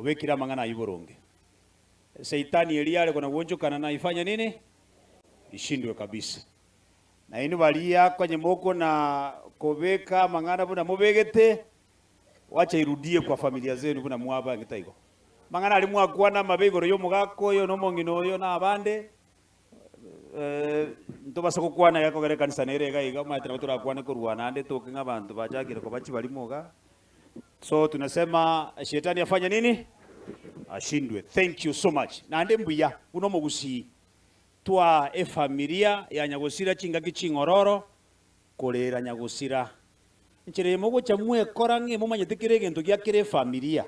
Obekira mang'ana iboronge. Seitani eliare kona uonjokana na ifanya nini? Ishindwe kabisa. Na inu balia kwenye moko na kobeka mang'ana buna mobegete, wacha irudie kwa familia zenu buna mwaba ngitaigo. Mang'ana ali mwakwana mabegoro yo mugako yo no mongino yo na abande. Ntobasa gokwana yakogere kanisa nere iga iga maetera turakwana korwana ande tokinga abantu bachakire ko bachi balimoga. So tunasema shetani afanye nini? Ashindwe. Thank you so much. Na ande mbuya uno mugusi twa e familia ya nyagusira chingaki chingororo korera nyagusira. Nchere mogocha mwekora nge mumanyete kire gento gya kire familia.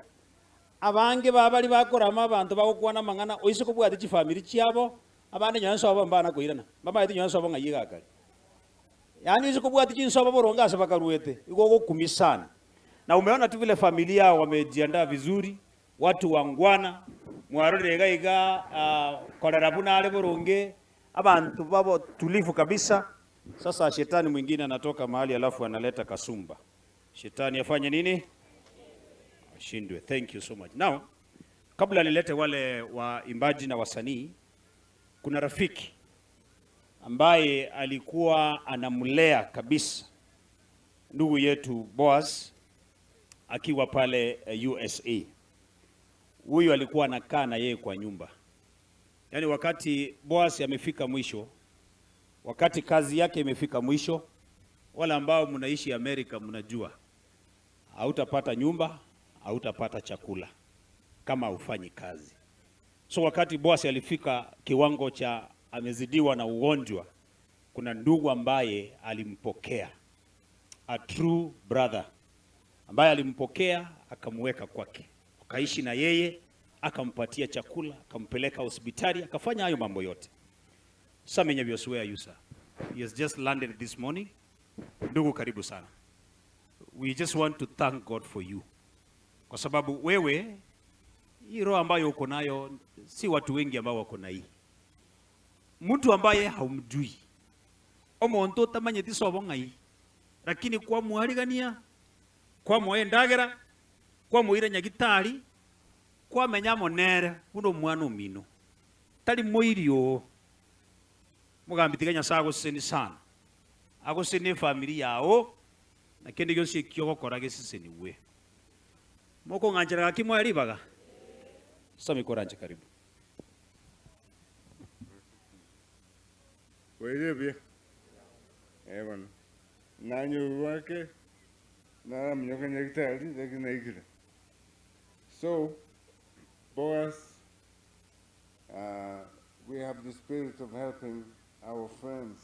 Abange babali bakora abantu bagokwana mang'ana oise kobwate chifamili chiabo abande nyanso abo mbana koirana. Mama yetu nyanso abo ngayiga kare. Yaani oise kobwate chinso abo boronga ase bakaruete igo gokumisana. Na umeona tu vile familia wamejiandaa vizuri, watu wangwana, mwarore iga iga korera buna ale boronge, abantu babo tulivu kabisa. Sasa shetani mwingine anatoka mahali alafu analeta kasumba. Shetani afanye nini? Ashindwe. Thank you so much. Now, kabla nilete wale waimbaji na wasanii, kuna rafiki ambaye alikuwa anamlea kabisa ndugu yetu Boaz akiwa pale USA. Huyu alikuwa anakaa na yeye kwa nyumba. Yaani wakati Boaz amefika mwisho, wakati kazi yake imefika mwisho, wale ambao mnaishi Amerika mnajua hautapata nyumba, hautapata chakula kama hufanyi kazi. So wakati Boaz alifika kiwango cha amezidiwa na ugonjwa, kuna ndugu ambaye alimpokea, a true brother ambaye alimpokea akamweka kwake, akaishi na yeye, akampatia chakula, akampeleka hospitali, akafanya hayo mambo yote. Samenya Byoswea Yusa. He has just landed this morning. Ndugu, karibu sana. We just want to thank God for you. Kwa sababu wewe, hii roho ambayo uko nayo si watu wengi ambao wako na hii. Mtu ambaye haumjui, omonto utamanyeti sobo ngai, lakini kwa muharigania, kwa muendagera, kwa muira nyagitari, kwa menya monere, uno mwana omino. Tali moirio. Mugambi tiga Nyasaye agoseseni sana. Agoseseni familia yao, na kende gyonsi ekiogokora geseseniwe. Moko ng'anchera gaki mwaribaga. Sami koranje karibu. Wewe bwana. Nanyo wake na mnyoka nyagitari lakini naikira. So Boaz, we have the spirit of helping our friends.